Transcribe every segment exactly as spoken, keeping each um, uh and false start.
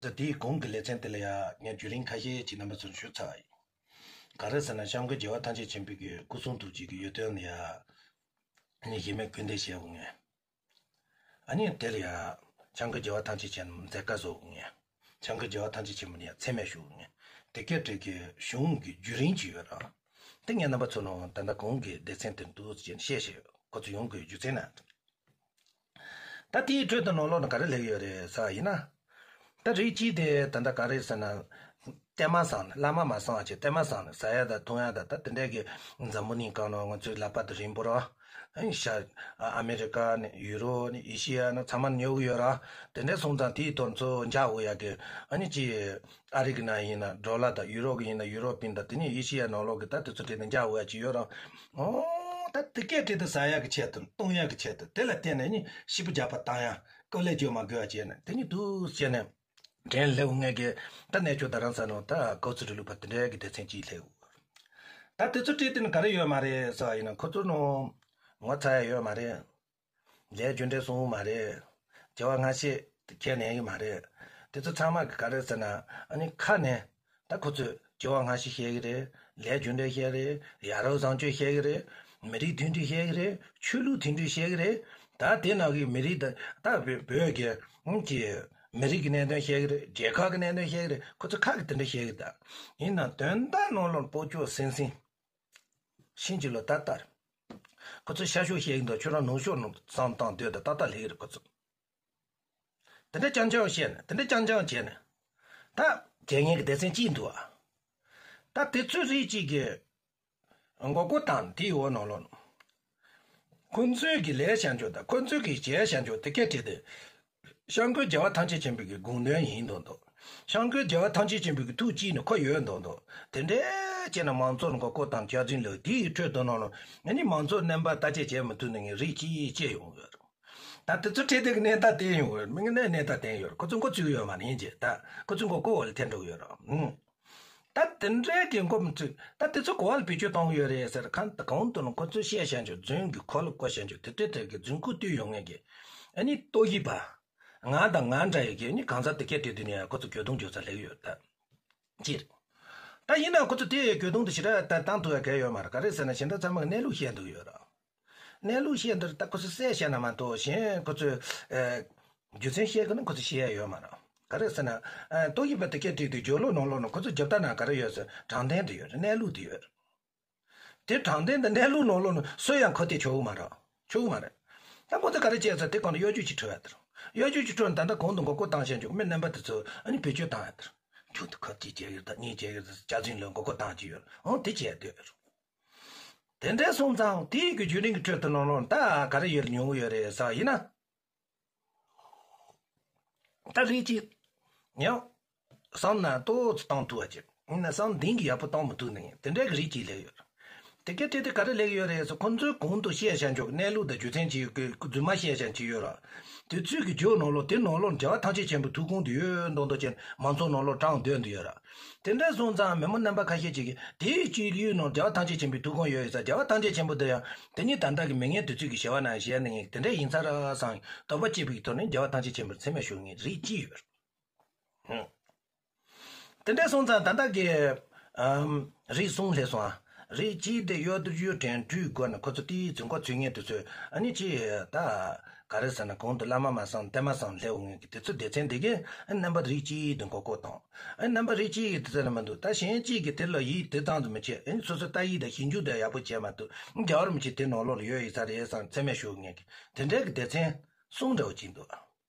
ད་དེའི་གོང་གི་ལེ་ཚན་དེ་ལ་ཡ་ངས་བརྒྱུད་རིམ་ཁ་ཤས་ཅིག་རྣམ་པ་ཚོར་ཞུ་ཚར་ཡིན། ག་རེ་ཟེར་ན་སྐྱབས་མགོན་རྒྱལ་བ་ཐམས་ཅད་མཁྱེན་པའི་གི་སྐུ་གསུང་ཐུགས་ཀྱི་གི་ཡོན་ཏན་ལ་ཡ་ངས་གཞི་མེད་སྐུར་འདེབས་བྱས་འོང་ངས། ཨ་ནི་དེ་ལ་ཡ་སྐྱབས་མགོན་རྒྱལ་བ་ཐམས་ཅད་མཁྱེན་མཛད་དཀའ་བཟོ་འོང་ངས། སྐྱབས་མགོན་རྒྱལ་བ་ཐམས་ཅད་མཁྱེན་པ་ལ་ཡ་མཚན་སྨད་ཞུ་འོང་ངས། དེ་སྐད་བྲིས་གི་གཞུང་གི་བརྒྱུད་རིམ་ཅིག་ཡོད་ར། དེ་ངས་རྣམ་པ་ཚོ་ནང་ད་ལྟ་གོང་གི་སྡེ་ཚན་དེ་འདུག་ཅེས་བཤད་བཤད་ཡོད། ཁོ་ཚོ་ཡོང་དགོས་རྒྱུ་མཚན་ན། ད་དེའི་ཁྲོད་དུ་ནང་ལོགས་ནས་ག་རེ་ལེགས་ཡོད་རེད་ཟེར་བ་ཡིན་ན། ད་རིགས་གཅིག་དེ་ད་ལྟ་ག་རེ་ཟེར་ན། གཏེར་མ་བསགས་ནས་བླ་མ་མ་བསགས་བྱས་གཏེར་མ་བསགས་ནས་ཟ་ཡ་དང་འཐུང་ཡ་དང་ད་དེ་འདྲས་ཀྱི་འཛམ་བུ་གླིང་སྒང་ནང་ང་ཚོའི་ལག་པ་དང་རིང་པོ་ར། ཤ། ཨ་མེ་རི་ཀ་ནས་ཡུ་རོབ་ནས་ཨེ་ཤི་ཡ་ནས་ཚང་མ་ཉོ་གི་ཡོད་ར། དེ་འདྲས་སོང་ཙང་དེའི་ཐོག་ཚོ་འཇགས་འོ་ཡ་གི་ཨ་ནི་ཅི། ཨ་རི་གི་ནང་ཡིན་ན་ཌོ་ལར་དང་ཡུ་རོ་གི་ཡིན་ན་ཡུ་རོ་པིན་དང་དེ་ནས་ཨེ་ཤི་ཡ་ནང་ལོགས་ཀྱི་ད་དེ་ཚོ་དེ་ནས་འཇགས་འོ་ཡ་ཅིག་ཡོད་ར། ཨོ། ད་དེ་སྐད་དེ་དུ་ཟ་ཡག་གི་ཆེད་དུ་བཏུང་ཡག་གི་ཆེད་དུ་དེ་ལ་བརྟེན་ནས་ནི་ཤི་བོ་རྒྱག་པ་བཏང་ཡག་ཀོ་ལེ་བརྗོད་མ་དགོས་པ་བྱས་ནས་དེ་ནི་འདུག་བྱས་ནས་འགྲན་སླེབས་ངེས་ཀྱི་ད་གནས་མཆོག་རྡ་རམ་ས་ནང་ད་ཀོ་ཚུ་རི་ལུག་པ་དེ་འདྲའི་གི་སྡེ་ཚན་གཅིག་སླེབས། ད་དེ་ཚོ་བྲིས་དེ་ནི་ག་རེ་ཡོད་མ་རེད་ཟེར་བ་ཡིན་ན་ཁོ་ཚོ་ནང་ངོ་ཚ་ཡ་ཡོད་མ་རེད། ལས་རྒྱུ་འབྲས་གསུངས་མ་རེད། དགེ་བ་སྔ་ཕྱི་ཁས་ལེན་གྱི་མ་རེད། དེ་ཚོ་ཚང་མ་གི་ག་རེ་ཟེར་ན་ཨ་ནི་ཁ་ནས་ད་ཁོ་ཚོས་དགེ་བ་སྔ་ཕྱི་བཤད་གི་རེད། ལས་རྒྱུ་འབྲས་བཤད་གི་རེད། ཡ་རབས་བཟང་སྤྱོད་བཤད་གི་རེད། མི་རིགས་མཐུན་སྒྲིལ་བཤད་གི་རེད། ཆོས་ལུགས་མཐུན་སྒྲིལ་བཤད་གི་རེད། ད་དེ་ནང་གི་མི་རིགས་ད་ད་བོད་བོད་ཀྱི་ཀྱི་མི་རིགས་ཀྱི་གནད་དོན་བཤད་གི་རེད། རྒྱལ་ཁབ་ཀྱི་གནད་དོན་བཤད་གི་རེད། ཁོ་ཚོ་ཁ་གི་དེ་འདྲ་བཤད་གི་ད། ཡིན་ན་དོན་དག་ནང་ལོགས་སྤོ་ཆོག་སིང་སིང་། ཤིན་ཅི་ལོ་ཏར་ཏར། ཁོ་ཚོས་ཤ་ཤོག་བཤད་ཀྱི་འདུག་ཁྱོད་རང་ནུ་ཤོག་ནང་བསམ་བཏང་སྡོད་དང་ཏག་ཏག་ལེགས་རེད་ཁོ་ཚོ། དེ་འདྲ་རྐྱང་རྐྱང་བཤད་ནས་དེ་འདྲ་རྐྱང་རྐྱང་བྱས་ནས། ད་རྒྱལ་ངན་གྱི་སྡེ་ཚན་གཅིག་འདུག་ཨ། ད་དེ་ཚོའི་རིགས་གཅིག་གིས་མགོ་སྐོར་བཏང་དེའི་འོག་ནང་ལོགས་ནང་། ཁོ་ཚོས་ཀྱི་ལས་བྱ་འཇོག་དང་ཁོ་ཚོས་ཀྱི་བྱས་བྱ་འཇོག་དེ་སྐད་བྲིས་ཏེ། སྐྱབས་མགོན་རྒྱལ་བ་ཐམས་ཅད་མཁྱེན་པའི་གི་དགོངས་དོན་ཡིན་མདོག་མདོག་སྐྱབས་མགོན་རྒྱལ་བ་ཐམས་ཅད་མཁྱེན་པའི་གི་ཐུགས་དཀྱིལ་ནས་ཁོ་ཡོད་མདོག་མདོག་དེ་འདྲའི་བྱས་ན་མང་ཚོགས་ལ་མགོ་སྐོར་དང་སྐྱག་རྫུན་ལབ་དེའི་ཁྲོད་དུ་ནང་ལ་ཨ་ནི་མང་ཚོགས་རྣམ་པ་བརྟག་དཔྱད་བྱས་མ་ཐུབ་ནས་ངས་རིགས་གཅིག་བཅད་ཡོང་གི་ཡོད་རེད། ད་དེ་ཚོ་ཁྲིད་དེ་གི་གནས་སྟངས་བསྟན་ཡོང་གི་ཡོད་རེད། མི་ངན་གནས་སྟངས་བསྟན་ཡོད་རེད། ཁོ་ཚོ་མགོ་ཚོས་ཡོད་མ་རེད་ཅེས་ད་ཁོ་ཚོ་མགོ་སྐོར་བ་ལ་འཐེན་འགྲོ་གི་ཡོད་རེད། ད་དེ་འདྲའི་གི་མགོ་མི་ཚོས་ད་དེ་ཚོ་གོ་བ་ལ་བེད་སྤྱོད་གཏོང་གི་ཡོད་རེད་ཟེར་གང་ལྟར་གང་དུ་ན་ཁོ་ཚོས་བཤད་བཤད་འཇོག་རྫུན་གྱི་ཁོ་ལ་བཀོད་བཤད་འཇོག་དེ་ལྟར་དེ་གི་རྫུན་ཁུག་བཏུས་ཡོང་ངེས་ཀྱི་ཨ་ནི་ལྟོ་གི་པ། ང་དང་ང་འདྲ་ཡི་གི་ཨ་ནི་གང་ཟག་དེ་སྐད་དེ་དུས་ནས་ཁོ་ཚོ་གྱོད་དུང་གྱོད་ཚ་ལེགས་ཡོད་ད། ཅིར། ད་ཡིན་ན་ཁོ་ཚོ་དེ་གྱོད་དུང་དེ་ཞེ་དྲག་ད་བཏང་ཐུབ་ཡ་གལ་ཡོད་མ་རེད། ག་རེ་ཟེར་ན་གཞན་དག་ཚང་མ་གི་གནས་ལུགས་བཤད་འདུག་ཡོད་ར། གནས་ལུགས་བཤད་འདིར་ད་ཁོ་ཚོ་གསལ་བཤད་ན་མ་གཏོགས་གཞན་ཁོ་ཚོས་ཨེ། རྒྱུ་མཚན་བཤད་དགོས་ན་ཁོ་ཚོས་བཤད་ཡ་ཡོད་མ་རེད། ག་རེ་ཟེར་ན། ཨེ། ཏོག་དབྱིབས་པ་དེ་སྐད་བྲིས་དུས་སྦྱོར་ཀློག་ནང་ལོགས་ན་ཁོ་ཚོ་རྒྱབ་ལྟ་ན་ག་རེ་ཡོད་ཟེར་དྲང་བདེན་དེ་ཡོད་རེད། གནས་ལུགས་དེ་ཡོད་རེད། དེ་དྲང་བདེན་དེ་གནས་ལུགས་ནང་ལོགས་ན་སུ་ཡང་ཁ་གཏད་ཆོག་གི་མ་རེད། ཆོག་གི་མ་རེད། ད་ཁོ་ཚོ་ག་རེ་བྱས་ཟེར་དེ་གང་དུ་གཡོ་ཇུས་ཅིག་འཁྲབ་ཡ་དེ་རེད། གཡོ་ཇུས་ཅིག་འཁྲབ་ན་ད་ལྟ་གོང་དུ་མགོ་སྐོར་བཏང་བཞིན་འཇུག་མི་རྣམ་པ་དེ་ཚོ་ཨ་ནི་བེད་སྤྱོད་བཏང་ཡ་དེ་རེད། ཁྱོད་དེ་ཁ་གཏད་བྱས་ཡོད་ད་གཉིས་བྱས་ཡོད་ད་སྐྱག་རྫུན་ལ་མགོ་སྐོར་བཏང་གི་ཡོད་རེད། ཨང་དེ་བྱས་ཡ་དེ་ཡོད་རེད། དེ་འདྲའི་སོང་ཙང་དེའི་གི་བརྒྱུད་རིམ་གྱི་ཁྲོད་དུ་ནང་ལོགས་ད་ག་རེ་ཡོད་ཡོང་གི་ཡོད་རེད་ཟེར་བ་ཡིན་ན། ད་རིགས་གཅིག་ཡང་བསམ་ན་ཏོག་ཙམ་བཏང་ཐུབ་པ་ཅིག་ཡིན་ན་བསམ་གཏན་གྱི་ཡག་པོ་བཏང་མི་ཐུབ་ནས་དེ་འདྲའི་གི་རིགས་གཅིག་སླེབས་ཡོད་རེད། དེ་ག་དེ་དེ་ག་རེ་སླེབས་ཡོད་རེད་ཟེར་ཁོང་ཚོའི་གོང་དུ་བཤད་བྱ་འཇོག་གནས་ལུགས་དང་རྒྱུ་མཚན་གྱི་རྫུན་མ་བཤད་བྱ་གྱི་ཡོད་རེད། དེ་ཚོས་གི་བརྗོད་ནང་ལོགས་དེ་ནང་ལོགས་རྒྱལ་བ་ཐམས་ཅད་མཁྱེན་པའི་ཐུགས་དགོངས་དེ་ཡོད་མདོག་མདོག་ཅན་མང་ཚོགས་ནང་ལོགས་དྲངས་སྡོད་འདུག་ཡོད་རེད། དེ་འདྲ་སོང་ཙང་མི་མང་རྣམ་པ་ཁ་ཤས་ཅིག་གིས་དེའི་སྤྱི་ཡུལ་ནང་རྒྱལ་བ་ཐམས་ཅད་མཁྱེན་པའི་ཐུགས་དགོངས་ཡོད་ཡོད་ས་རྒྱལ་བ་ཐམས་ཅད་མཁྱེན་པོ་དེ་ཡང་དེ་ཉིད་ད་ལྟ་གི་མི་ངན་དེ་ཚོས་གི་ཞེ་བ་ན་ཞེ་ནི་ངེས་དེ་འདྲ་ཡིན་ས་ར་སང་དོགས་པ་སྐྱེས་པའི་ཐོག་ནས་རྒྱལ་བ་ཐམས་ཅད་མཁྱེན་པར་མཚན་སྨད་ཞུ་ངེས་རིགས་གཅིག་ཡོད། དེ་འདྲ་སོང་ཙང་ད་ལྟ་གི་ཨམ། རིགས་གསུམ་སླེབས་སོང་ཨ། རིགས་གཅིག་དེ་གཡོ་སྒྱུ་དྲན་སྤྲོས་སྒོ་ནས་ཁོ་ཚོ་དེའི་རྫུན་ཁོག་ཚུད་ངེས་དེ་ཚོས་ཨ་ནི་ཅི་ད། ག་རེ་ཟེར་ན་གོང་དུ་བླ་མ་མ་གསང་གཏེར་མ་གསང་སླེབས་འོང་ངེས་ཀྱི་དེ་ཚོ་སྡེ་ཚན་དེ་གས་རྣམ་པ་རིགས་གཅིག་དུ་མགོ་སྐོར་བཏང་། ཨ་རྣམ་པ་རིགས་གཅིག་གི་དེ་ཚོ་ལ་མ་འདུག་ད་གཞན་གཅིག་གིས་དེ་ལ་ཡིད་དེ་ཙམ་དུ་མི་བྱེད་ཨ་ནི་སོ་སོའི་ལྟ་ཡིད་དང་ཞིབ་འཇུག་དང་ཡག་པོ་བྱས་མ་ཐུབ་རྒྱལ་བ་རིན་པོ་ཆེ་དེ་ནང་ལོགས་ལ་ཡོད་ཡིན་ས་རེད་བསམ་མཚན་སྨད་ཞུ་ངེས་ཀྱི་དེ་འདྲའི་གི་སྡེ་ཚན་གསུམ་འདྲ་བོ་ཅིག་འདུག་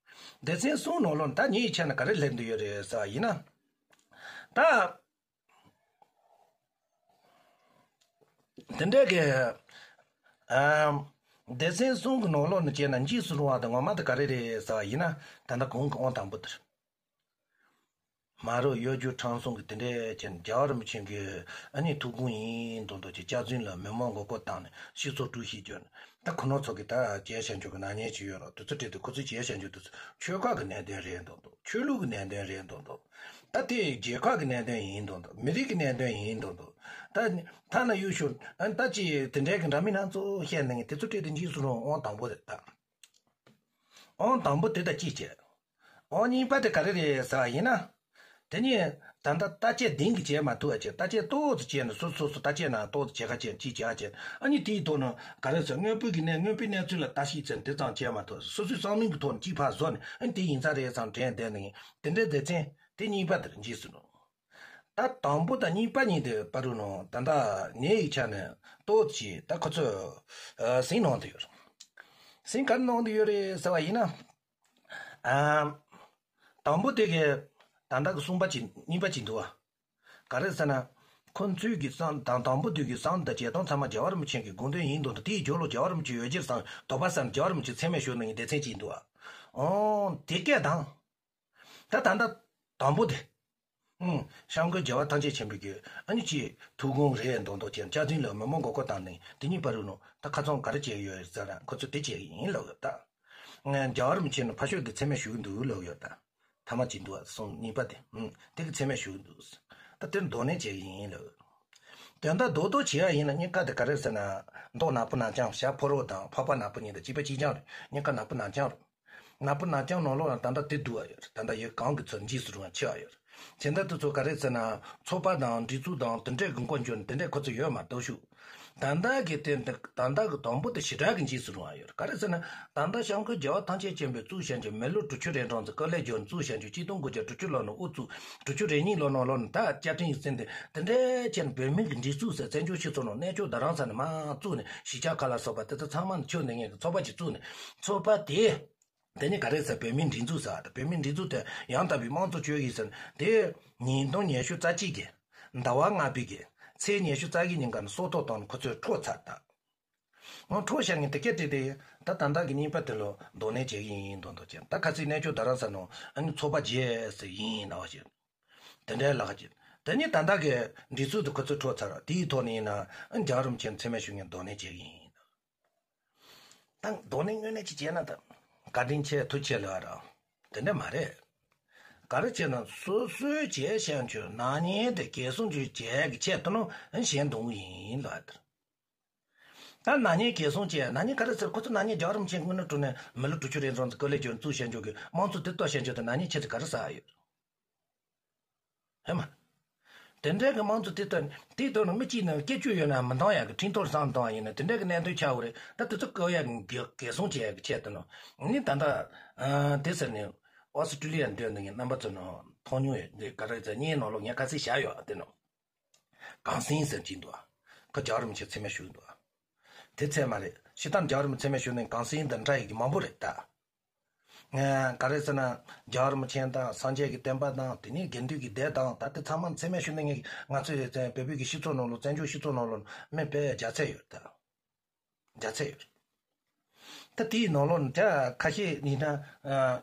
སྡེ་ཚན་གསུམ་ནང་ལོགས་ད་ངའི་ཆ་ནས་ག་རེ་སླེབས་འདུག་ཡོད་རེད་ཟེར་བ་ཡིན་ན། ད། དེ་འདྲའི་གི། ཨམ། སྡེ་ཚན་གསུམ་གི་ནང་ལོགས་ནས་བྱས་ན་འཇིགས་སུ་རུང་བ་དང་ངོ་མ་དེ་ག་རེ་རེད་ཟེར་བ་ཡིན་ན་ད་ལྟ་གོང་གི་ཨང་དང་པོ་དེ་རེད། མ་རུ་གཡོ་སྒྱུ་ཁྲམ་གསུམ་གི་དེ་འདྲའི་བྱས་ནས་རྒྱལ་བ་རིན་པོ་ཆེ་གི་ཨ་ནི་ཐུགས་དགོངས་ཡིན་མདོག་མདོག་གི་སྐྱག་རྫུན་ལ་མི་མང་མགོ་སྐོར་བཏང་ནས་སྤྱི་ཚོགས་དཀྲུག་ཤིང་བརྗོད་ནས་ད་ཁོ་ནོ་ཚོ་གི་ད་བྱས་བྱ་འཇུག་གི་ནག་ཉེས་ཅིག་ཡོད་རོགས་དེ་ཚོ་བྲིས་ཏེ་ཁོ་ཚོས་བྱས་བྱ་འཇུག་དེ་ཚོ་ཆོལ་ཁ་གི་གནད་དོན་རེད་མདོག་མདོག་ཆོས་ལུགས་ཀྱི་གནད་དོན་རེད་མདོག་མདོག་ད་དེ་རྒྱལ་ཁབ་ཀྱི་གནད་དོན་ཡིན་མདོག་མདོག་མི་རིགས་ཀྱི་གནད་དོན་ཡིན་མདོག་མདོག་ད་ཐ་ན་ཡུལ་ཤུལ་ཨ་ད་ཅི་དེ་འདྲའི་གི་འདྲ་མིན་སྣ་ཚོགས་བཤད་ནས་དེ་ཚོ་བྲིས་ཏེ་འཇིགས་སུ་རུང་ཨང་དང་པོ་རེད་ད། ཨང་དང་པོ་དེ་ད་ཅི་བྱས། འོ་གཉིས་པ་དེ་ག་རེ་རེད་ཟེར་བ་ཡིན་ན། དེ་ནི་ད་ལྟ་བརྟག་དཔྱད་གཏིང་གི་བྱས་མ་ཐུབ་པ་བྱས། བརྟག་དཔྱད་ཏོག་ཙམ་བྱས་ནས་སོ་སོ་སོ་བརྟག་དཔྱད་ནང་ཏོག་ཙམ་བྱེད་ཁ་བྱས་ཅིག་བྱས་བྱས། ཨ་ནི་དེའི་ཐོག་ནས་ག་རེ་ཟེར། དངོས་པོའི་གི་གནས་དངོས་པོའི་གནས་ཚུལ་ལ་བརྟག་ཞིབ་བྱས་ནས་དེ་ཙམ་བྱས་མ་ཐུབ། སོ་སོའི་བསམ་མིན་གྱི་ཐོག་ནས་ཅིག་ཕར་བཟོ་ནས། ཨ་ནི་དེ་ཡིན་ས་རེད་བསམ་དྲན་བསྡད་ནས། དེ་འདྲའི་སྡེ་ཚན་དེ་གཉིས་པ་དེར་འཇིགས་སུ་རུང་། ད་དང་པོ་དང་གཉིས་པ་གཉིས་དེ་བར་དུ་ནང་ད་ལྟ་ངའི་ཡིག་ཆ་ནས་ཏོག་ཙམ་ད་ཁོ་ཚོས་ཟིན་གནང་དུ་ཡོད་རེད། ཟིན་ག་རེ་གནང་དུ་ཡོད་རེད་ཟེར་བ་ཡིན་ན། ཨ། དང་པོ་དེ་གི་ད་ལྟ་གི་གསུམ་པ་གཅིག་གཉིས་པ་གཅིག་འདུག་བ། ག་རེ་ཟེར་ན། ཁོ་ཚོའི་གི་བསམ་དང་དང་པོ་དུས་ཀྱི་བསམ་དང་བྱེད་སྟངས་ཚང་མ་རྒྱལ་བ་རིན་པོ་ཆེ་གི་དགོངས་དོན་ཡིན་མདོག་འདུག་དེའི་རྒྱབ་ལོགས་རྒྱལ་བ་རིན་པོ་ཆེ་ཡོད་ཀྱི་རེད་བསམ་དོགས་པ་ཟེར་ནས་རྒྱལ་བ་རིན་པོ་ཆེ་མཚན་སྨད་ཞུས་གནང་མཁན་སྡེ་ཚན་གཅིག་འདུག་བ། ཨོ། དེ་སྐད་དང་། ད་ད་ལྟ་དང་པོ་དེ། ཨུམ། སྐྱབས་མགོན་རྒྱལ་བ་ཐམས་ཅད་མཁྱེན་པའི་གི་ཨ་ནི་ཅིག་ཐུགས་དགོངས་རེད་མདོག་མདོག་བྱས། སྐྱག་རྫུན་ལ་མི་མང་མགོ་སྐོར་བཏང་ནས་དེ་གཉིས་བར་དུ་ནང་ད་ཁ་ཚང་ག་རེ་བྱས་ཡོད་ཟེར་ན། ཁོ་ཚོས་དེ་བྱས་ཡིན་ལབ་ཡོད་ད། ང་རྒྱལ་བ་རིན་པོ་ཆེ་ནི་ཕ་ཤོད་དེ་མཚན་སྨད་ཞུ་གི་འདུག་ལབ་ཡོད་ད། ཐ་མ་གཅིག་འདུག་བ། གསུམ་གཉིས་པ་དེ། ཨུམ། དེ་གི་མཚན་སྨད་ཞུ་གི་འདུག་ད་དེར་དོ་ནན་བྱས་ཡིན་ལབ། དོན་དག་རྡོག་རྡོག་བྱེད་ཡ་ཡིན་ན་གཉིས་ཀ་དེ་ག་རེ་ཟེར་ན། མདོག་ནག་པོ་ནག་རྐྱང་ཞྭ་ཕོ་རོག་དང་ཕག་པ་ནག་པོ་གཉིས་དང་གཅིག་པ་གཅིག་རྐྱང་རེད། གཉིས་ཀ་ནག་པོ་ནག་རྐྱང་རེད། ནག་པོ་ནག་རྐྱང་ནང་ལོགས་ལ་ད་ལྟ་དེ་འདུག་བ་ཡོད་རེད། ད་ལྟ་ཡོད་གང་གི་ཚོད་འཇིགས་སུ་རུང་བ་ཆེ་བ་ཡོད་རེད། དེ་འདྲ་དེ་ཚོ་ག་རེ་ཟེར་ན། ཚོགས་པ་དང་སྒྲིག་འཛུགས་དང་དེ་འདྲས་གི་མགོ་འཇོག་ནས་དེ་འདྲས་ཁོ་ཚོ་ཡོད་མ་གཏོགས་ཤུགས། ད་ལྟ་གི་དེ་འདི་ད་ལྟ་གི་དང་པོ་དེ་ཞེ་དྲག་གི་འཇིགས་སུ་རུང་བ་ཡོད་རེད། ག་རེ་ཟེར་ན། ད་ལྟ་སྐྱབས་མགོན་རྒྱལ་བ་ཐམས་ཅད་མཁྱེན་པའི་གཙུག་བྱང་ཆུབ་མི་ལུས་དྲུག་ཅུ་རེ་གྲངས་ཀྱི་དཀའ་ལས་བརྒྱབ་ནས་གཙུག་བྱང་ཆུབ་ཆིག་སྟོང་དགུ་བརྒྱ་དྲུག་ཅུ་ལོ་ནས་དབུ་བཙུགས། དྲུག་ཅུ་རེ་གཉིས་ལོ་ནང་ལོགས་ནས་ད་བཅའ་ཁྲིམས་ཡིག་ཚང་དེ་དེ་འདྲས་བྱས་ནས་བོད་མི་གི་སྒྲིག་འཛུགས་ཟེར་བཙན་བྱོལ་སྤྱི་ཚོགས་ནང་གནས་མཆོག་རྡ་རམ་ས་ནས་མར་བཙུགས་ནས་གཞིས་ཆགས་ཁག་ལ་སོགས་པ་དེ་ཚོ་ཚང་མ་ནས་ཆོས་འདོན་མཁན་གྱི་ཚོགས་པ་ཅིག་བཙུགས་ནས། ཚོགས་པ་དེ། དེ་ནི་ག་རེ་ཟེར། བོད་མིའི་སྒྲིག་འཛུགས་ཟེར་བ་དང་། བོད་མིའི་སྒྲིག་འཛུགས་དེ་ཡང་དག་པའི་དམངས་གཙོ་སྤྱོད་ཡིག་ཟེར་ནས་དེ། ཉིས་སྟོང་ཉི་ཤུ་རྩ་གཅིག་གི་ཟླ་བ་ལྔ་པའི་གི་ཚེས་ཉི་ཤུ་རྩ་གཅིག་ཉིན་ཀ་ནས་སྲོག་ཐོག་བཏང་ནས་ཁོ་ཚོས་འཕྲོག་ཚར་ད། ཨང་། འཕྲོག་བཞག་མཁན་དེ་སྐད་དེ་དེ། ད་ད་ལྟ་གི་གཉིས་པ་དེ་ལོ་དོ་ནན་བྱེད་ཀྱི་ཡིན་མདོག་མདོག་བྱས། ད་ཁ་སང་གནས་མཆོག་རྡ་རམ་ས་ནང་ཨ་ནི་ཚོགས་པ་བརྗེ་ཟེར་ཡིན་ན་བ་ཞིག་དེ་འདྲའི་ལག་ཅིག་དེ་ནི་ད་ལྟ་གི་སྒྲིག་འཛུགས་དེ་ཁོ་ཚོས་འཕྲོག་ཚར་བ་དེའི་ཐོག་ནས་ཡིན་ན། ཨ། རྒྱལ་བ་རིན་པོ་ཆེ་མཚན་སྨད་ཞུ་མཁན་དོ་ནན་བྱེད་ཀྱི་ཡིན། ད་དོ་ནན་དངོས་གནས་ཅིག་བྱས་ན་ད་བཀའ་དྲིན་ཆེ་ཐུགས་ཆེ་ལབ་ར། དེ་འདྲ་མ་རེད། ག་རེ་བྱས་ན་སོ་སོའི་བྱས་བཞག་རྒྱུ་ནག་ཉེས་དེ་གེ་སྲུང་བྱས་བྱས་ཀྱི་ཆེད་དུ་ནོ་གཞན་དོན་ཡིན་ལབ་དེར། ད་ནག་ཉེས་གེ་སྲུང་བྱས། ནག་ཉེས་ག་རེ་ཟེར། ཁོ་ཚོ་ནག་ཉེས་རྒྱལ་བ་རིན་པོ་ཆེ་དངོས་གནས་དྲང་གནས་མི་ལོ་དྲུག་ཅུ་རེ་གྲངས་ཀྱི་དཀའ་ལས་བརྒྱབ་བཙུགས་བཞག་རྒྱུ་གི་དམངས་གཙོ་དེ་གཏོར་བཞག་རྒྱུ་དེ་ནག་ཉེས་ཆེ་ཙམ་ག་རེ་ཟེར་ཡོད། ཧེ་མ། དེ་འདྲའི་གི་དམངས་གཙོ་དེ་ལྟར་དེའི་ཐོག་ནས་མི་གཅིག་ནང་སྐད་ཅིག་ཡོད་ན་མི་འདང་ཡག་གི་ཁྲིམས་ཐོག་བསམ་བཏང་བ་ཡིན་ན་དེ་འདྲའི་གི་གནད་དོན་ཆགས་ཡོད་རེད། ད་དེ་ཚོ་བཀག་ཡག་གི་གེ་སྲུང་བྱེད་ཡག་གི་ཆེད་དུ་ནོ། ནི་ད་ལྟ་ཨ་དེ་ཟེར་ནས་ཨོ་སི་ཀྲི་ལི་ཡ་འདོན་ནས་རྣམ་པ་ཚོ་ནོ་མཐོང་མྱོང་ཡོད། འདི་ག་རེ་ཟེར། ངའི་ནང་ལོགས་ངས་ཁ་སང་བཞག་ཡོད་དེ་ནོ། གངས་སེང་ཟེར་གྱིན་འདུག་ཁོ་རྒྱལ་བ་རིན་པོ་ཆེ་མཚན་སྨད་ཞུ་གི་འདུག་དེ་ཚད་མ་རེད། ཤི་སྟངས་རྒྱལ་བ་རིན་པོ་ཆེ་མཚན་སྨད་ཞུ་ནས་གངས་སེང་དང་འདྲ་ཡི་གི་མང་པོ་རེད་ད། ང་ག་རེ་ཟེར་ན། རྒྱལ་བ་རིན་པོ་ཆེ་དང་སངས་རྒྱས་ཀྱི་བསྟན་པ་དང་དེ་ནས་དགེ་འདུན་གྱི་སྡེ་དང་ད་དེ་ཚང་མ་མཚན་སྨད་ཞུ་ནས་ངས་ང་ཚོའི་བོད་པའི་གི་སྤྱི་ཚོགས་ནང་ལོགས་བཙན་བྱོལ་སྤྱི་ཚོགས་ནང་ལོགས་མི་དཔེ་རྒྱ་ཚད་ཡོད་ད། རྒྱ་ཚད་ཡོད། ད་དེའི་ནང་ལོགས་ནས་ད་ཁ་ཤས་ཡིན་ན་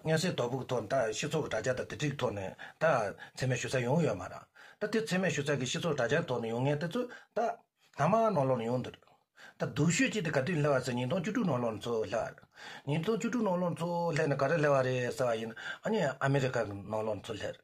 མངོན་གསལ་དོད་པོ་གི་ཐོག་ནས་ད་སྤྱི་ཚོགས་ཀྱི་དྲ་རྒྱ་དང་དེ་འདྲའི་ཐོག་ནས་ད་མཚན་སྨད་ཞུ་ས་ཡོང་ཡོད་མ་རེད། ད་དེ་མཚན་སྨད་ཞུ་ས་གི་སྤྱི་ཚོགས་དྲ་རྒྱ་ཐོག་ནས་ཡོང་མཁན་དེ་ཚོ་ད་ཐ་མ་ནང་ལོགས་ནས་ཡོང་འདུག་ད་སྡུག་ཤོས་གཅིག་དེ་ག་དུས་སླེབས་པ་ཟེར། ཉིས་སྟོང་བཅུ་དྲུག་ནང་ལོགས་ནས་ཚུར་སླེབས་པ་རེད། ཉིས་སྟོང་བཅུ་དྲུག་ནང་ལོགས་ནས་ཚུར་སླེབས་ནས་ག་རེ་སླེབས་པ་རེད་ཟེར་བ་ཡིན་ན། ཨ་ནི་ཨ་མེ་རི་ཀ་གི་ནང་ལོགས་ནས་ཚུར་སླེབས་རེད།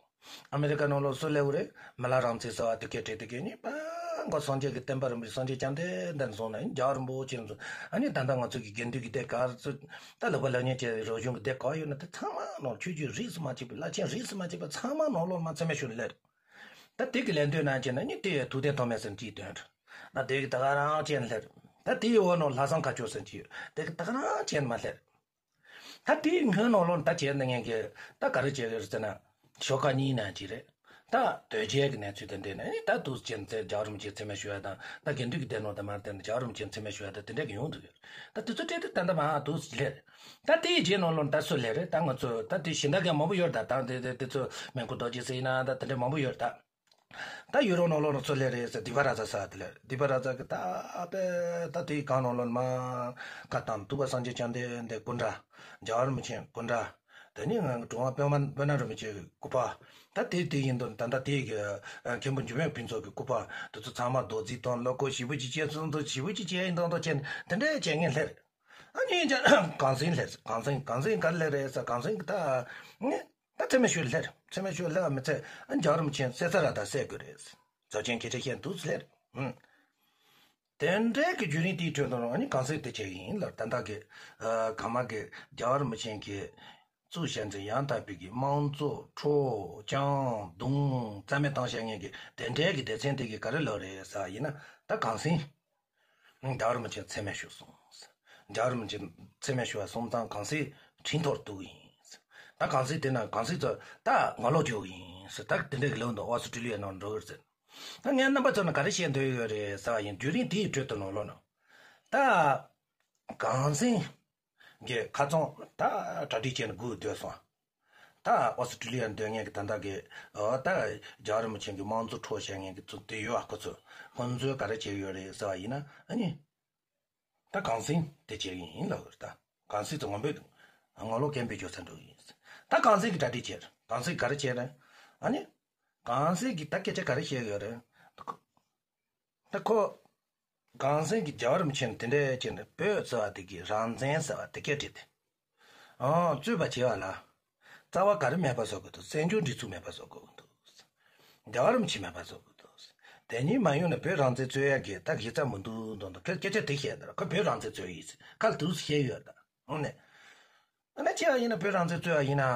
ཨ་མེ་རི་ཀ་ནང་ལོགས་ཚུར་སླེབས་པ་རེད། མི་ལ་རང་བཙན་ཟེར་བ་དེ་སྐད་བྲིས་དེ་སྐད་ནི་པང་གོ་སངས་རྒྱས་ཀྱི་བསྟན་པ་རིན་པོ་ཆེ་སངས་རྒྱས་བཅོམ་ལྡན་འདས་ནས་བཟུང་ནས་རྒྱལ་བ་རིན་པོ་ཆེ་ནས་བཟུང་། ཨ་ནི་ད་ལྟ་ང་ཚོ་གི་དགེ་འདུན་གྱི་སྡེ་ག་ཚོད་ད་ལེགས་པ་ལེགས་ཉེས་ཀྱི་རིག་གཞུང་གི་སྡེ་ག་ཡོད་ན་དེ་ཚང་མ་ནང་ཆོས་བརྒྱུད་རིས་སུ་མ་ཆད་པའི་བླ་ཆེན་རིས་སུ་མ་ཆད་པ་ཚང་མ་ནང་ལོགས་མར་མཚན་སྨད་ཞུ་ནས་སླེབས་རེད། ད་དེ་གི་ལན་ལྟོས་གནང་བྱས་ན་ནི་དེ་ཐུབ་བསྟན་ཐོགས་མེད་ཟེར་གྱིས་དོན་རེད། ད་དེ་གི་ད་ག་རང་བྱས་ནས་སླེབས་རེད། ད་དེའི་འོག་ནང་ལྷ་བཟང་དཀར་ཕྱོགས་ཟེར་གྱི་ཡོད། དེ་གི་ད་ག་རང་བྱས་ནས་མར་སླེབས་རེད། ད་དེའི་སྔོན་ནང་ལོགས་ད་བྱས་ན་ངས་ཀྱི་ད་ག་རེ་བྱས་ཀྱི་རེད་ཟེར་ན། ཤོག་ཁག་གཉིས་ནང་གཅིག་རེད། ད་དོལ་རྒྱལ་གྱི་གནས་ཚུལ་དང་འབྲེལ་ནས་ནི་ད་འདུག་སེ་བྱས་ནས་རྒྱལ་བ་རིན་པོ་ཆེ་མཚན་སྨད་ཞུ་ཡ་དང་། ད་དགེ་འདུན་གྱི་སྡེ་ནང་དུ་མར་བསྡད་ནས་རྒྱལ་བ་རིན་པོ་ཆེ་མཚན་སྨད་ཞུ་ཡ་དང་དེ་འདྲ་གི་ཡོང་འདུག་ཡོད། ད་དེ་ཚོ་སྤྲད་དེ་ད་ལྟ་མར་འདུག་སེ་སླེབས་རེད། ད་དེའི་རྗེས་ནང་ལོགས་ད་སུ་སླེབས་རེད། ད་ང་ཚོ་ད་དེ་གཞན་དག་གི་མང་པོ་ཡོད་རེད། ད་ད་དེ་དེ་དེ་ཚོ་སྨན་སྐུ་རྡོ་རྗེ་ཟེར་ཡིན་ན་ད་དེ་འདྲ་མང་པོ་ཡོད་རེད་ད། ད་ཡུ་རོབ་ནང་ལོགས་ནས་ཚུར་སླེབས་རེད་ཟེར། དི་པ་ར་ཛ་ཟེར་དེ་སླེབས་རེད། དི་པ་ར་ཛ་གི་ད་དཔེ་ད་དེའི་སྒང་ནང་ལོགས་ནས་མར་ཁ་བཏང་། ཐུབ་པ་སངས་རྒྱས་བཅོམ་ལྡན་འདས་སྐུ་འདྲ། རྒྱལ་བ་རིན་པོ་ཆེ་སྐུ་འདྲ། དེ་ནས་ང་གྲུབ་དབང་པདྨ་པདྨ་རིན་པོ་ཆེ་གི་སྐུ་པར། ད་དེ་དེ་ཡིན་དུས་ད་ལྟ་དེ་གི་མཁན་པོ་འཇམ་དབྱངས་ཕུན་ཚོགས་ཀྱི་སྐུ་པར་དེ་ཚོ་ཚང་མ་རྡོག་རྫིས་བཏང་། བློ་ཁོག་ཞེ་པོ་ཅིག་བྱས་སོང་དུས་ཞེ་པོ་ཅིག་བྱས་ཡིན་དང་དང་བྱས་ནས་དེ་འདྲ་བྱས་ངས་སླེབས་རེད། ཨ་ནི་ཅག་གངས་སེང་སླེབས་རེད། གངས་སེང་གངས་སེང་ག་རེ་སླེབས་རེད་ཟེར། གངས་སེང་གི་ད་ངས། ད་མཚན་སྨད་ཞུ་སླེབས་རེད། མཚན་སྨད་ཞུ་སླེབས་པ་མི་ཚད་ཨ་ནི་རྒྱལ་བ་རིན་པོ་ཆེ་བསད་ཚར་ར་ད་བསད་དགོས་རེད། རྫོགས་ཆེན་མཁན་ཆེན་བཤད་འདུག་སླེབས་རེད། ཧུམ། དེ་འདྲའི་གི་བརྒྱུད་རིམ་དེའི་ཁྲོད་དུ་ཨ་ནི་གངས་སེང་དེ་བྱས་ཡིན་ལབ། ད་ལྟ་གི་ཨ་གང་མ་གི་རྒྱལ་བ་རིན་པོ་ཆེ་གི་ བཙུགས་བཞག་ཚེ་ཡང་དག་པའི་གི་དམངས་གཙོ་འཕྲོག་བཅོམ་རྡུང་རྩ་མེད་བཏང་བཞག་མཁན་གྱི་དེ་འདྲའི་གི་སྡེ་ཚན་དེ་གི་ག་རེ་ལབ་རེད་ཟེར་བ་ཡིན་ན། ད་གངས་སེང་རྒྱལ་བ་རིན་པོ་ཆེ་མཚན་སྨད་ཞུས་སོང་། རྒྱལ་བ་རིན་པོ་ཆེ་མཚན་སྨད་ཞུས་པ་སོང་ཙང་གངས་སེང་ཁྲིམས་ཐོག་གཏུགས་ཡིན། ད་གངས་སེང་དེ་ན་གངས་སེང་ཚོ་ད་ངོ་ལོག་རྒྱུག་ཡིན་ཟེར། ད་དེ་འདྲའི་གི་ལབ་འདུག་ཨོ་སི་ཀྲི་ལི་ཡ་ནང་འགྲོ་གི་རེད་ཟེར། ད་ངས་རྣམ་པ་ཚོ་ནང་ག་རེ་བཤད་འདོད་ཡོད་རེད་ཟེར་བ་ཡིན། བརྒྱུད་རིམ་དེའི་ཁྲོད་དུ་ནང་ལོགས་ན། ད་གངས་སེང་གི་ཁ་རྩང་ད་གྲ་སྒྲིག་བྱས་ནས་སྒུག་སྡོད་སོང་། ད་ཨོ་སི་ཀྲི་ལི་ཡར་སྡོད་མཁན་གྱི་ད་ལྟ་གི་ཨོ་ད་རྒྱལ་བ་རིན་པོ་ཆེ་གི་དམངས་གཙོ་འཕྲོག་བྱེད་མཁན་གྱི་ཚོ་དེ་ཡོད་ཨ། ཁོ་ཚོ་ཁོ་ཚོས་ག་རེ་བྱས་ཡོད་རེད་ཟེར་བ་ཡིན་ན། ཨ་ནི། ད་གངས་སེང་དེ་བྱེད་ཀྱི་ཡིན་ལབ་ཡོད་རེད། ད་གངས་སེང་ཚོ་ངོ་འབོད་ངོ་ལོག་སྐད་འབོད་རྒྱག་ས་འགྲོ་གི་ཡིན། ད་གངས་སེང་གིས་གྲ་སྒྲིག་བྱས་རེད། གངས་སེང་གིས་ག་རེ་བྱས་རེད། ཨ་ནི་གངས་སེང་གིས་ད་སྐད་ཆ་ག་རེ་བཤད་ཡོད་རེད། ད་ཁོ་གངས་སེང་གིས་རྒྱལ་བ་རིན་པོ་ཆེ་ནས་དེ་འདྲ་བྱས་ནས་བོད་ཟེར་བ་དེ་གི་རང་བཙན་ཟེར་བ་དེ་སྐད་བྲིས་ཏེ། ཨང་། རྩོད་པ་བྱེད་པ་ལ་རྩ་བ་ག་རེ་མེད་པ་བཟོ་དགོས་འདུག་བཙན་བྱོལ་སྒྲིག་འཛུགས་མེད་པ་བཟོ་དགོས་འདུག་རྒྱལ་བ་རིན་པོ་ཆེ་མེད་པ་བཟོ་དགོས་འདུག་དེ་གཉིས་མ་ཡོང་ན་བོད་རང་བཙན་རྩོད་ཡག་གི་ད་གཞི་རྩ་མི་འདུག་འདུག་འདུག་སྐད་སྐད་ཆ་དེ་བཤད་ད་ར། ཁོ་བོད་རང་བཙན་རྩོད་ཡིན་ཁ་ལ་དུས་སུ་བཤད་ཡོད་ད། འོ་ནས། ཨ་ནི་ཅི་ཡང་ཡིན་ན་བོད་རང་བཙན་རྩོད་ཡག་ཡིན་ན།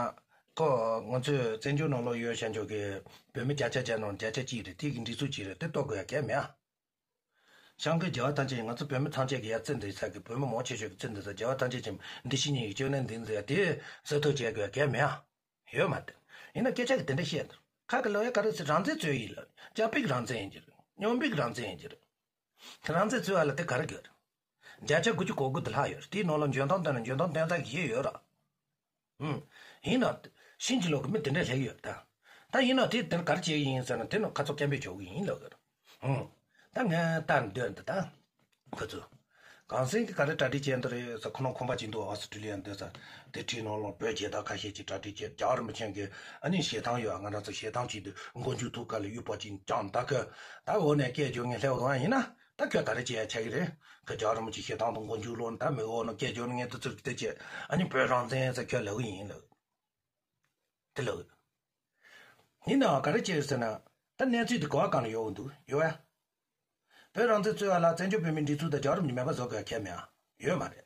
ཁོ་ང་ཚོས་བཙན་བྱོལ་ནང་ལོགས་ཡོད་བཞག་འཇོག་གི་བོད་མི་བརྒྱ་ཆ་བརྒྱ་ནང་བརྒྱ་ཆ་གཅིག་རེད། དེ་གི་སྒྲིག་འཛུགས་གཅིག་རེད། དེ་གཏོར་དགོས་ཡག་གལ་མེད་ཨ། བྱང་ཁུལ་རྒྱལ་བ་ཐམས་ཅད་ཀྱིས་ང་ཚོ་བོད་མི་ཐམས་ཅད་ཀྱི་ཡ་བརྩི་འདི་ས་གི་བོད་མི་མང་ཆེ་ཤོས་ཀྱི་བརྩི་འདི་ས་རྒྱལ་བ་ཐམས་ཅད་ཀྱིས་འདི་ཕྱི་གཉིས་ཀྱི་སྐྱོན་ནན་འདི་འཛི་ཡ་དེ་སེལ་ཐབས་བྱེད་དགོས་ཡ་གལ་མེད་ཨ། ཡོད་མ་རེད། ཡིན་ན་སྐད་ཆ་གི་དེ་འདྲ་བཤད་འདུག་ཁ་གི་ལོ་ཡ་ག་རེ་ཟེར་རང་བཙན་རྩོད་ཡིན་ལ་རྒྱ་བོད་ཀྱི་རང་བཙན་ཡིན་གྱི་རེད། མཉམ་བོད་ཀྱི་རང་བཙན་ཡིན་གྱི་རེད། རང་བཙན་རྩོད་ཡ་ལ་དེ་ག་རེ་དགོས་རེད། བརྒྱ་ཆ་དགུ་བཅུ་གོ་དགུ་དེ་ལྷག་ཡོད་རེད། དེའི་ནང་ལ་འཇོན་ཐང་ལྡན་ན་འཇོན་ཐང་ལྡན་ས་གི་ཡོད་ར། ཨུམ། ཡིན་ན། ཕྱིན་ཅི་ལོག་གི་མི་དེ་འདྲ་སླེབས་ཡོད་ད། ད་ཡིན་ན་དེ་དེར་ག་རེ་བྱེད་ཀྱི་ཡིན་ཟེར་ན་དེ་ནི་ཁ་ཚོ་སྐད་འབོད་བྱེད་ཀྱི་ཡིན་ལབ་ཡོད། ཨུམ། ད་ངས་ལྟར་འདོད་འདི་ད། ཁོ་ཚོ། གངས་སེང་གིས་ག་རེ་གྲ་སྒྲིག་བྱས་འདི་རེད་ཟེར། ཁོ་རང་ཁང་པ་ཅིག་འདུག་ཨོ་སི་ཀྲི་ལི་ཡ་འདོད་ས། དེ་ཁྲིའི་ནང་ལོགས་བོད་རྒྱལ་དར་ཁ་ཤས་ཅིག་གྲ་སྒྲིག་བྱས། རྒྱལ་བ་རིན་པོ་ཆེ་གི་ཨ་ནི་ཞལ་ཐང་ཡོད། ང་རང་ཚོ་ཞལ་ཐང་ཅིག་འདུག་མགོ་མཇུག་ཐུག་ག་ལ་གཡུག་པ་ཅིག་བཅངས། ད་ཁོས་ད་འོ་ནས་སྐད་རྒྱག་མཁན་སླེབས་འོང་ཡིན་ན། ད་ཁོས་ག་རེ་བྱེད་ཡ་ཆགས་ཀྱི་རེད། ཁོས་རྒྱལ་བ་རིན་པོ་ཆེ་ཞལ་ཐང་དང་མགོ་མཇུག་སློག་ནས་ད་མི་འོག་ནས་སྐད་རྒྱག་མཁན་དེ་ཚོར་དེ་བྱས། ཨ་ནི་བོད་རང་བཙན་ཟེར་ཁོས་ལབ་གི་ཡིན་ལབ། དེ་ལབ། ཡིན་ནའང་ག་རེ་བྱས་ཟེར་ན། ད་གནས་ཚུལ་དེ་གོ་བ་གང་ལ་ཡོང་གི་འདུག་ཡོད་ཨ། བོད་རང་བཙན་རྩོད་ཡ་ལ་བཙན་བྱོལ་བོད་མིའི་སྒྲིག་འཛུགས་དང་རྒྱལ་བ་རིན་པོ་ཆེ་མེད་པ་བཟོ་དགོས་ཡ་གལ་མེད་ཨ། ཡོད་མ་རེད།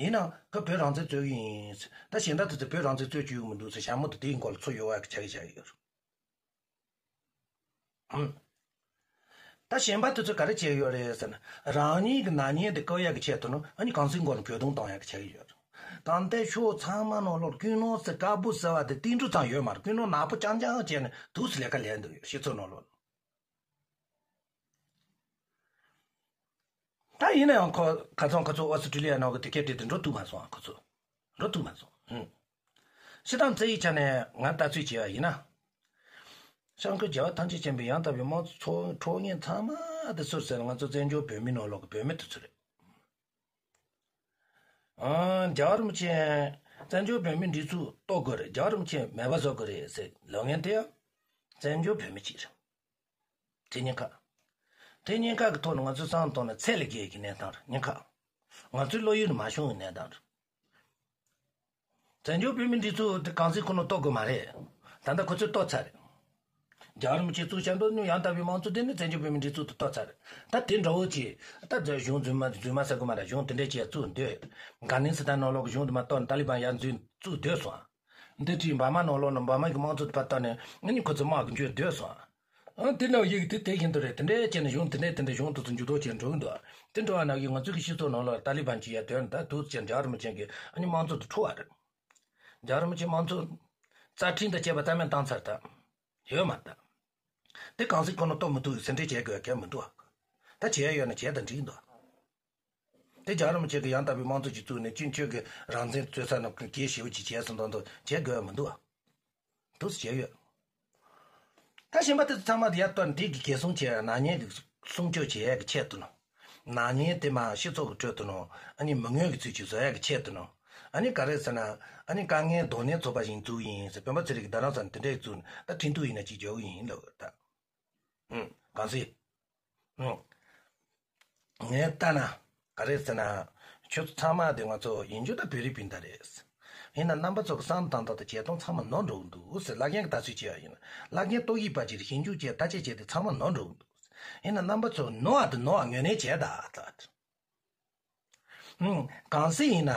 ཡིན་ནའང་ཁོས་བོད་རང་བཙན་རྩོད་ཀྱི་ཡིན། ད་གཞན་དག་དེ་ཚོས་བོད་རང་བཙན་རྩོད་རྒྱུ་ཡོད་མི་འདུག་ཟེར་ཞྭ་མོ་དེ་དེའི་མགོ་ལ་ཚུར་གཡུག་ཡ་གི་ཆ་གི་བཞག་གི་ཡོད་རེད། ཧུམ། ད་གཞན་པ་དེ་ཚོས་ག་རེ་བྱས་ཡོད་རེད་ཟེར་ན། རང་ཉིད་ཀྱི་ནག་ཉེས་དེ་བཀག་ཡག་གི་ཆེད་དུ་ནི་ཨ་ནི་གངས་སེང་མགོ་ནས་གྱོད་དོན་བཏང་ཡག་གི་ཆ་གི་ཡོད་རེད། ད་ལྟའི་ཕྱོགས་ཚང་མ་ནང་ལོགས་ཀུན་སློང་ཟེར་དཀར་པོ་ཟེར་བ་དེ་ཏིལ་འབྲུ་ཙམ་ཡོད་མ་རེད། ཀུན་སློང་ནག་པོ་རྐྱང་རྐྱང་བྱས་ནས་དུས་སུ་ལས་ཀ་ལས་འདུག་ཡོད་སྤྱི་ཚོགས་ནང་ལོགས། ད་ཡིན་ན་ཡང་ཁོ་ཁ་སང་ཁོ་ཚོ་ཨོ་སི་ཀྲི་ལི་ཡ་ནང་གི་དེ་སྐད་བྲིས་ཏེ་འགྲོ་ཐུབ་མ་སོང་། ཁོ་ཚོ་འགྲོ་ཐུབ་མ་སོང་། ཧུམ། སྤྱིར་བཏང་རྩ་བའི་ཆ་ནས་ང་ལྟ་ཚུལ་བྱས་པ་ཡིན་ན། བྱང་ཁུལ་རྒྱལ་བ་ཐམས་ཅད་མཁྱེན་པའི་ཡང་དག་པའི་དམངས་གཙོ་འཕྲོག་མཁན་ཚང་མ་དེ་སུ་རེད་ཟེར་ན་ང་ཚོ་བཙན་བྱོལ་བོད་མི་ནང་ལོགས་ཀྱི་བོད་མི་དེ་ཚོ་རེད། ཨང་། རྒྱལ་བ་རིན་པོ་ཆེ་བཙན་བྱོལ་བོད་མིའི་སྒྲིག་འཛུགས་གཏོར་དགོས་རེད། རྒྱལ་བ་རིན་པོ་ཆེ་མེད་པ་བཟོ་དགོས་རེད་ཟེར་ལབ་མཁན་དེ་ཡང་བཙན་བྱོལ་བོད་མི་གཅིག་རེད། དེ་ཉེན་ཁ། དེ་ཉེན་ཁ་གི་ཐོག་ནས་ང་ཚོའི་བསམ་བློ་གཏོང་ན་ཚད་ལས་བརྒལ་གྱི་གནས་སྟངས་རེད། ཉེན་ཁ། ང་ཚོའི་བློ་ཡུལ་ནས་མ་བྱུང་བའི་གནས་སྟངས་རེད། བཙན་བྱོལ་བོད་མིའི་སྒྲིག་འཛུགས་དེ་གངས་སེང་ཁོ་ན་གཏོར་དགོས་མ་རེད། ད་ལྟ་ཁོ་ཚོས་གཏོར་ཚར་རེད། རྒྱལ་བ་རིན་པོ་ཆེས་བཙུགས་བཞག་འདུག་ནི་ཡང་དག་པའི་དམངས་གཙོ་དེ་ནི་བཙན་བྱོལ་བོད་མིའི་སྒྲིག་འཛུགས་དེ་གཏོར་ཚར་རེད། ད་དེ་འདྲ་བོ་ཅིག་ད་གཞུང་རྫུན་མ་རྫུན་མ་ཟེར་དགོས་མ་རེད། གཞུང་དེ་འདྲ་ཅིག་བཙུགས་འདོད། ག་ནིང་སི་ཐན་ནང་ལོགས་ཀྱི་གཞུང་དེ་མ་གཏོར་ནས་ཏཱ་ལི་བན་ཡར་འཛུལ་བཙུགས་སྡོད་སོང་། འདི་བྲིས་འབར་མ་ནང་ལོགས་ནས་འབར་མ་གི་དམངས་གཙོ་དེ་ཕར་བཏང་ནས་ཨ་ནི་ཁོ་ཚོ་དམག་གི་འཇུས་སྡོད་སོང་། ཨ་དེ་ནང་ཡིག་དེ་དེ་བཞིན་དུ་རེད། དེ་འདྲའི་བྱས་ནས་གཞུང་དེ་འདྲའི་དེ་འདྲའི་གཞུང་དེ་ཚོ་འགྱུར་ལྡོག་བྱས་འགྲོ་གི་འདུག་དེ་འགྲོ་བ་ནང་བཞིན་ང་ཚོ་གི་སྤྱི་ཚོགས་ནང་ལོགས་ཏཱ་ལི་བན་གྱི་ཡ་དོན་ད་དུས་ཚོད་རྒྱལ་བ་རིན་པོ་ཆེ་གི་ཨ་ནི་དམངས་གཙོ་དེ་འཕྲོག་པ་རེད། རྒྱལ་བ་རིན་པོ་ཆེ་དམངས་གཙོ་རྩ་ཁྲིམས་དང་བཅས་པ་རྩ་མེད་བཏང་ཚར་ད། ཡོད་མ་རེད་ད། དེ་གང་ཟིག་ཁོ་ན་གཏོར་མི་ཐུབ་ཟིན་བྲིས་བྱེད་དགོས་གལ་མི་འདུག་ད་བྱེད་ཡ་ཡོད་ན་བྱེད་དང་འགྲིག་འདུག་དེ་རྒྱལ་རིན་པོ་ཆེ་གི་ཡང་དག་པའི་དམངས་གཙོ་ཅིག་བཙུགས་ནས་སྤྱི་ཆོས་ཀྱི་རང་བཙན་རྩོད་ས་ནང་གི་གལ་ཞེ་པོ་ཅིག་བྱས་སོང་དང་དུ་བྱེད་དགོས་མི་འདུག་ཨ། འདུག་སེ་བྱས་ཡོད། ད་གཞན་པ་དེ་ཚོ་ཚང་མ་དེ་ཡར་གཏོར་འདི་གི་གེ་སྲུང་བྱས་ནག་ཉེས་ཀྱི་སྲུང་སྐྱོབ་བྱེད་ཡག་གི་ཆེད་དུ་ནོ། ནག་ཉེས་དེ་མ་སྤྱི་ཚོགས་ཀྱི་ཁྲོད་དུ་ནོ། ཨ་ནི་མི་མངོན་གྱི་ཚུལ་གྱིས་བཟོ་ཡག་གི་ཆེད་དུ་ནོ། ཨ་ནི་ག་རེ་ཟེར་ན། ཨ་ནི་དཀའ་ངལ་གདོང་ལེན་ཚོགས་པ་ཞིག་བཙུགས་ཡིན་ཟེར། སྤེན་པ་ཚེ་རིང་གི་རྡ་རམ་ས་ལ་དེ་འདྲས་བཙུགས་ནས་ད་ཁྲིན་ཏུའུ་ཡིན་ན་ཅིག་འཇོག་གི་ཡིན་ལབ་ད། ཨུམ། གང་ཟེར། ཨུམ། ངས་ལྟ་ན། ག་རེ་ཟེར་ན། ཁྱོད་ཚོ་ཚང་མ་དེ་ང་ཚོ་ཡིན་རྒྱུ་ད་བོད་རིགས་སྤུན་ཟླ་རེད། ཡིན་ན་རྣམ་པ་ཚོ་གི་བསམ་བཏང་སྟངས་དང་བྱེད་སྟངས་ཚང་མ་ནོར་འགྲོ་གི་འདུག་ཟེར་བླ་རྒན་གྱིས་ལྟ་ཚུལ་བྱས་པ་ཡིན་ན། བླ་རྒན་ཏོག་དབྱིབས་པ་ཅིག་རེད། ཞིབ་འཇུག་བྱས་ལྟ་དཔྱད་བྱས་དེ་ཚང་མ་ནོར་འགྲོ་གི་འདུག་ཡིན་ན་རྣམ་པ་ཚོ་ནོར་བ་དེ་ནོར་བ་ངོས་ལེན་བྱས་ད་ད། ཨུམ། གང་ཟེར་ཡིན་ན།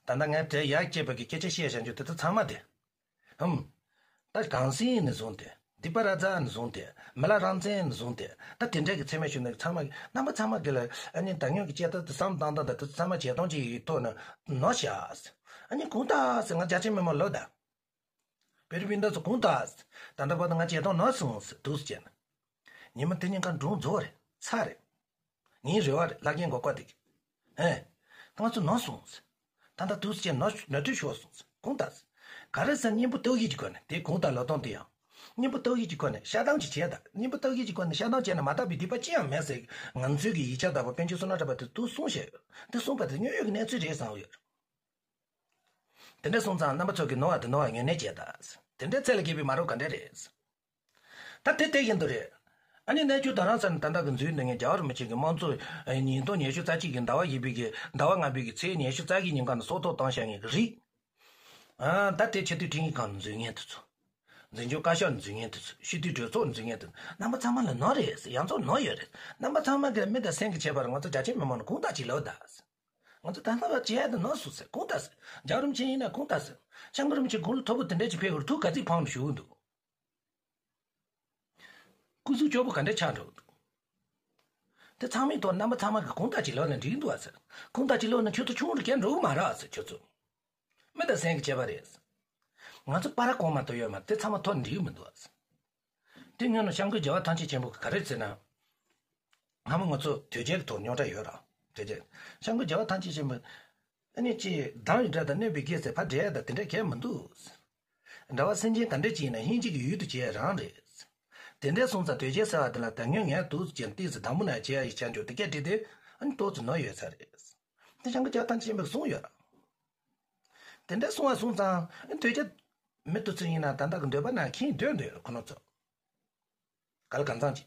ད་ལྟ་ངས་དེ་ཡར་སྐྱེས་པ་གི་སྐད་ཆ་བཤད་བཞག་རྒྱུ་དེ་ཚོ་ཚང་མ་དེ། ཧུམ། ད་གངས་སེང་ནས་བཟུང་སྟེ། སྡིག་པ་ར་ཛ་ནས་བཟུང་སྟེ། མི་ལ་རང་བཙན་ནས་བཟུང་སྟེ། ད་དེ་འདྲས་ཀྱི་ཚད་མས་ཞུ་ན་ཚང་མ་རྣམ་པ་ཚང་མ་གི་ལ་ཨ་ནི་ད་སྔོན་གྱི་སྐྱེ་ཐབས་དེ་བསམ་བཏང་སྟངས་དང་དེ་ཚང་མ་བྱེད་སྟངས་ཅིག་ཡིག་ཐོག་ན་ནོར་ཤག་ཨ་ནི་གོང་དག་ཟེར། ང་རྒྱ་ཆེ་མི་མང་ལོ་ད། བེ་རི་བིན་ད་ཚོ་གོང་དག་ཟེར། ད་ལྟ་བར་དུ་ང་བྱེད་སྟངས་ནོར་སོང་ཟེར་འདུག་ཟེར་ན། ཉི་མ་དེ་ཉིན་ཀ་འབྲུང་རྫོགས་རེད། ཚར་རེད། ངའི་རེ་བ་རེད། ལྷ་རྒན་མགོ་སྐོར་དེ་གི། ཧེ། ད་ང་ཚོ་ནོར་སོང་ཟེར། ད་ལྟ་འདུག་ཟེར་ནོར་ནོར་འཁྲུལ་ཤོར་སོང་ཟེར། གོང་དག་ཟེར། ག་རེ་ཟེར་ན་སྙིང་པོ་སྟོབས་ཡིག་གི་སྒོ་ནས་དེ་གོང་དག་ལོ་སྟོང་དེ་ཡང་། སྙིང་པོ་སྟོབས་ཡིག་གི་སྒོ་ནས་བཤད་སྟངས་ཅིག་བྱས་ད། སྙིང་པོ་སྟོབས་ཡིག་གི་སྒོ་ནས་བཤད་སྟངས་བྱས་ན་མ་དག་པའི་སྡིག་པ་ཅི་ཡང་མེད་ཟེར། ང་ཚོའི་གི་ཡིག་ཆ་དག་པ་པཎ་ཆེན་བསོད་ནམས་གྲགས་པ་དེ་དུ་གསུངས་བཞག་ཡོད། དེ་གསུངས་པ་དེ་དངོས་ཡོད་ཀྱི་གནས་ཚུལ་རེད་བསམ་ཡོད། དེ་འདྲ་སོང་ཙང་རྣམ་པ་ཚོ་གིས་ནོར་བ་དེ་ནོར་བ་ངོས་ལེན་བྱེད་ད། དེ་འདྲའི་ཚད་ལས་བརྒལ་བའི་མ་རབས་ག་འདྲ་རེད། ད་དེ་དེ་བཞིན་དུ་རེད། ཨ་ནི་གནས་ཆུང་རྡ་རམ་ས་ནས་ད་ལྟ་གི་འཛུལ་འདི་ངས་རྒྱལ་བ་རིན་པོ་ཆེ་གི་དམངས་གཙོ་ཉིས་སྟོང་ཉི་ཤུ་རྩ་གཅིག་གི་ཟླ་བ་བཞི་པའི་གི་ཟླ་བ་ལྔ་པའི་གི་ཚེས་ཉི་ཤུ་རྩ་བཞི་ཉིན་ཀ་ནས་སྲོག་ཐོག་བཏང་བཞག་མཁན་གི་རིགས། ཨ་ད་དེ་ཆེས་མཐོའི་ཁྲིམས་ཞིབ་ཁང་ནས་འཛུལ་མཁན་དེ་ཚོ། འཛིན་སྐྱོང་བཀའ་ཤག་ནས་འཛུལ་མཁན་དེ་ཚོ། སྤྱི་འཐུས་གྲོས་ཚོགས་ནས་འཛུལ་མཁན་དེ་ཚོ། རྣམ་པ་ཚང་མ་ལ་ནོར་རེད། ཡང་ཚོ་ནོར་ཡོད་རེད། རྣམ་པ་ཚང་མ་གི་མི་དང་སེམས་ཀྱི་ཁྱད་པར། ང་ཚོ་རྒྱ་ཆེ་མི་མང་ནས་གོང་དག་ཅིག་ལོ་ད། ང་ཚོ་ད་ལྟ་བ་བྱས་ཏེ་ནོར་སོང་ཟེར། གོང་དག་ཟེར། རྒྱལ་བ་རིན་པོ་ཆེ་ཡིན་ན་གོང་དག་ཟེར། སྐྱབས་མགོན་རིན་པོ་ཆེ་དགུང་ལོ་མཐོ་པོ་དེ་འདྲ་ཅིག་ཕེབས་ཡོད་རེད། ཐུགས་ག་ཚོད་ཕངས་ནས་བཞུགས་འདུག་སྐུ་གཟུགས་སྐྱོ་པོ་ག་འདྲ་ཆགས་འགྲོ་འདུག་དེ་ཚང་མའི་ཐོག་རྣམ་པ་ཚང་མ་གིས་གོང་དག་ཅིག་ལོ་ན་འགྲིག་འདུག་ཨ་ཟེར། གོང་དག་ཅིག་ལོ་ན་ཁྱོད་ཚོ་ཆུང་རུ་བསྐྱལ་འགྲོ་གི་མ་རེད་ཨ་ཟེར། ཁྱོད་ཚོ་མི་དང་སེམས་ཀྱི་ཁྱད་པར་རེད། ང་ཚོ་པ་ར་གོང་མ་གཏོགས་ཡོད་མ་རེད། དེ་ཚང་མ་ཐོག་འགྲིག་གི་མི་འདུག་ཨ་ཟེར། དེ་སྔོན་ལ་སྐྱབས་མགོན་རྒྱལ་བ་ཐམས་ཅད་མཁྱེན་པ་ག་རེ་ཟེར་ན། སྔ་མོ་ང་ཚོ་དོལ་རྒྱལ་གྱི་ཐོག་རྙོག་དྲ་ཡོད་ར། དོལ་རྒྱལ། སྐྱབས་མགོན་རྒྱལ་བ་ཐམས་ཅད་མཁྱེན་པ། ཨ་ནི་ཅི་སྡང་བའི་དགྲ་དང་གནོད་པའི་རྒྱུ་ཟེར་ཕར་འགྲེལ་ཡ་དང་དེ་འདྲ་གལ་མི་འདུག་འདྲ་བ་སེམས་ཅན་ག་འདྲ་ཅིག་ཡིན་ན་ཧིན་གྱི་ཡུལ་དུ་བྱེད་ཡ་རང་རེད། དེ་འདྲ་སོང་ཙང་དོལ་རྒྱལ་ཟེར་བ་དེ་ལ་ད་སྔོན་ངས་འདུག་ཅེས་ཏིས་དམ་མོ་ན་བྱེད་ཡ་ཡི་ཆ་འཇོག་དེ་སྐད་བྲིས་ཏེ་ཨ་ནི་ཏོག་ཙམ་ནོར་ཡོད་ས་རེད། དེ་སྐྱབས་མགོན་རྒྱལ་བ་ཐམས་ཅད་མཁྱེན་པས་གསུངས་ཡོད་ར། དེ་འདྲ་གསུང་བ་སོང་ཙང་ཨ་ནི་དོལ་རྒྱལ་མི་དེ་ཚོ་ཡིན་ན་ད་ལྟ་གི་འདོད་པ་ན་ཁྱིམ་སྡོད་འདོད་ཁོ་ན་ཚོ། ག་ལ་གང་འཚམ་ཅིག་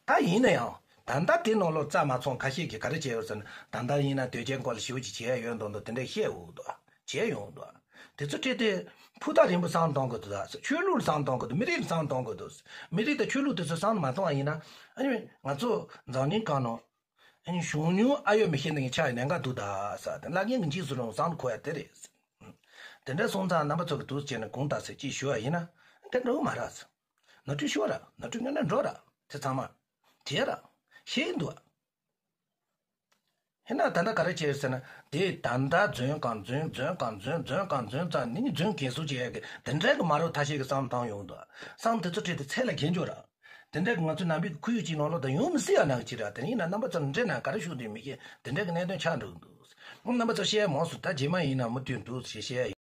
ད་ཡིན་ན་ཡང་ད་ལྟ་དེ་ནང་ལོགས་རྩ་མ་ཚང་ཁ་ཤས་ཀྱིས་ག་རེ་བྱས་ཡོད་ཟེར་ན། ད་ལྟ་ཡིན་ན་དོལ་རྒྱལ་སྐོར་ལ་ཞེ་པོ་ཅིག་བྱས་ཡོད་མདོག་མདོག་དེ་འདྲ་བཤད་འོང་འདུག་བྱས་ཡོང་འདུག་དེ་ཚོ་ཁྲིད་དེ་ཕུ་ཐག་རིང་པོ་བསམ་གཏོང་གི་འདུག་ཆོས་ལུགས་བསམ་གཏོང་གི་འདུག་མི་རིགས་བསམ་གཏོང་གི་འདུག་མི་རིགས་དང་ཆོས་ལུགས་དེ་ཚོ་བསམ་མ་གཏོང་བ་ཡིན་ན། ཨ་ནི་ང་ཚོ་འཛམ་གླིང་སྒང་ནང་ཨ་ནི་བྱུང་མྱོང་ཨ་ཡོད་མི་ཤེས་ནི་ཆགས་ཡོད་ནན་ག་འདུག་ད་ཟེར་ཏེ་བླ་རྒན་གྱི་འཇིགས་སུ་རུང་བསམ་གོ་ཡ་དེ་རེད། དེ་འདྲ་སོང་ཙང་རྣམ་པ་ཚོ་གིས་འདུག་བྱས་ནས་གོང་དག་ཟེར་ཅིག་ཞུ་བ་ཡིན་ན། དེ་འགྲོ་གི་མ་རེད། ནོར་འཁྲུལ་ཤོར་ར། ནོར་འཁྲུལ་ངན་ན་འགྲོ་ར། དེ་ཚང་མ། བྱས་ར། ཤེས་ཀྱི་འདུག་བ། ཡིན་ན་ད་ལྟ་ག་རེ་བྱས་ཟེར་ན། དེ་ད་ལྟ་རྫུན་གང་རྫུན། རྫུན་གང་རྫུན། རྫུན་གང་རྫུན་ཙང་ནི་རྫུན་གན་སུ་བྱས་ཀྱི་དེ་འདྲའི་གི་མ་རོ་ཐ་ཤལ་གི་བསམ་བཏང་ཡོང་འདུག་བསམ་དེ་ཚོ་ཁྲིད་དེ་ཚད་ལ་འགེལ་འགྱོ་ར། དེ་འདྲ་གི་ང་ཚོ་ནང་པའི་གི་ཁོར་ཡུག་ཅིག་ནང་ལོགས་ད་ཡོང་མི་སྲིད་ཡ་ནང་གི་ཅིག་ར། དེ་ཡིན་ན་རྣམ་པ་ཚོར་འདྲི་ན་ག་རེ་ཞུ་འདོད་མི་ཤེས། དེ་འདྲ་གི་གནད་དོན་ཆགས་འགྲོ་གི་འདུག་རྣམ་པ་ཚོ་བཤད་མང་སུ་ད་རྗེས་མ་ཡིན་ན་མུ་མཐུད་འདུག་ཞེས་བཤད་ཡ་ཡིན།